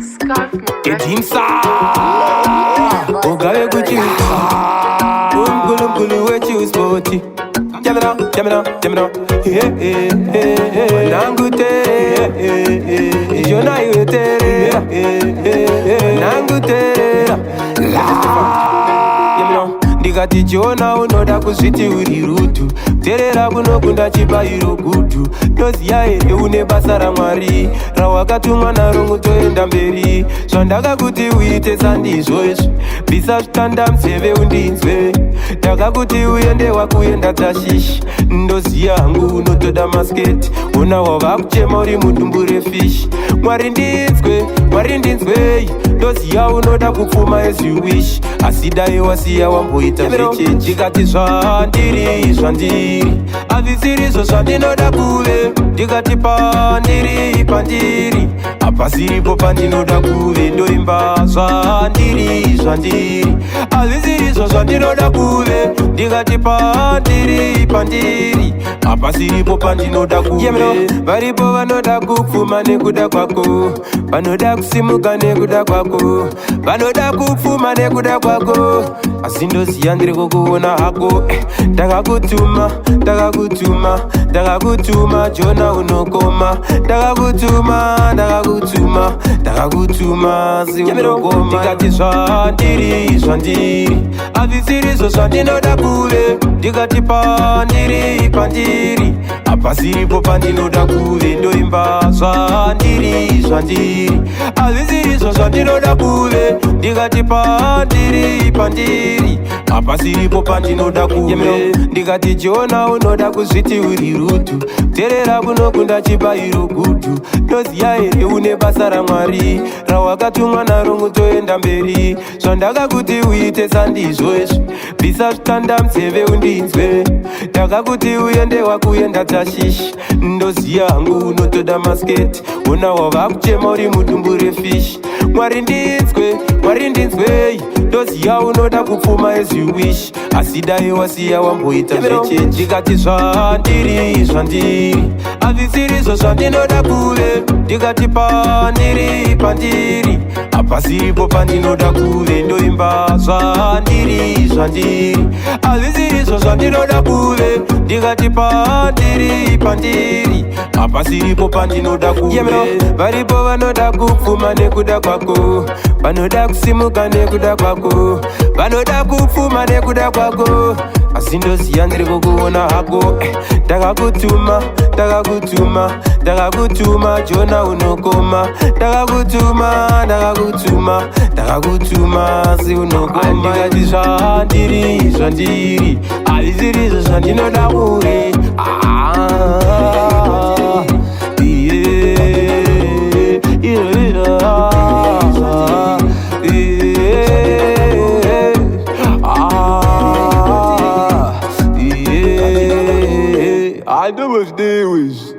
Scarf Gedimsa Ugave kuchiusa Umkulu wechiuspoti Jamina, jamina, jamina. Yeah, yeah, yeah. Nangu tere, Jona iwe tere, Nangu tere. La. Jamina. Ndikati jona unoda kuzviti uri rutu, terera kunokunda chibayiro gutu. Ndoziya here une basa raMwari rawakatumwa naro ngutoenda mberi? Zvandakakuti uite sandizvo izvi. Bvisa zvitanda muzeve undinzwe. Ndakakuti uende, wakuenda Tashishi. Ndoziya hangu unotoda masketi, ona wava kuchema uri mudumbu refishi. Mwari ndinzwe, Mwari ndinzwei. Ndoziya unoda kupfuma as you wish, asi dai wasiya wamboita zvechechi. Ndikati zvandiri, zvandiri hazvisirizvo zvandinoda kuve. Ndikati pandiri, pandiri hapasiripo pandinoda kuve. Ndoimba zvandiri, zvandiri hazvisirizvo zvandinoda kuve. Ndikati pandiri, pandiri hapasiripo pandinoda kuve. Varipo vanoda kupfuma nekuda kwako, vanoda kusimuka nekuda kwako, vanoda kupfuma nekuda kwako, asi ndoziya ndiri kukuona hako. Ndakakutuma, ndakakutuma, ndakakutuma jona unokoma. Ndakakutuma, ndakakutuma, ndakakutuma, asi unokoma. Ndikati zvandiri, zvandiri hazvisirizvo zvandinoda kuve. Ndikati pandiri, pandiri hapasiripo pandinoda kuve. Ndoimba zvandiri, zvandiri hazvisirizvo zvandinoda kuve. Ndikati pandiri, pandiri hapasiripo pandinoda kuve. Ndikati jona unoda kuzviti uri rutu, terera kunokunda chibayiro gutu. Ndoziya here une basa raMwari rawakatumwa naro ngutoenda mberi? Zvandakakuti uite sandizvo izvi. Bvisa zvitanda muzeve undinzwe. Ndakakuti uende, wakuenda Tashishi. Ndoziya hangu unotoda masketi, ona wava kuchema uri mudumbu refishi. Mwari ndinzwe, Mwari ndinzwei. Ndoziya unoda kupfuma as you wish, asi dai wasiya wamboita zvechechi. Ndikati zvandiri, zvandiri hazvisirizvo zvandinoda kuve. Ndikati pandiri, pandiri hapasiripo pandinoda kuve. Ndoimba zvandiri, zvandiri hazvisirizvo zvandinoda kuve. Ndikati pandiri, pandiri hapasiripo pandinoda kuve. Varipo vanoda kupfuma nekuda kwako, vanoda kusimuka nekuda kwako, vanoda kupfuma nekuda kwako, asi ndoziya ndiri kukuona hako. Ndakakutuma, ndakakutuma, ndakakutuma jona unokoma. Ndakakutuma, ndakakutuma, ndakakutuma, asi unokoma. Ndikati zvandiri, zvandiri hazvisirizvo zvandinoda kuve. Ah, yeah, yeah, ah, yeah. I know what deal is.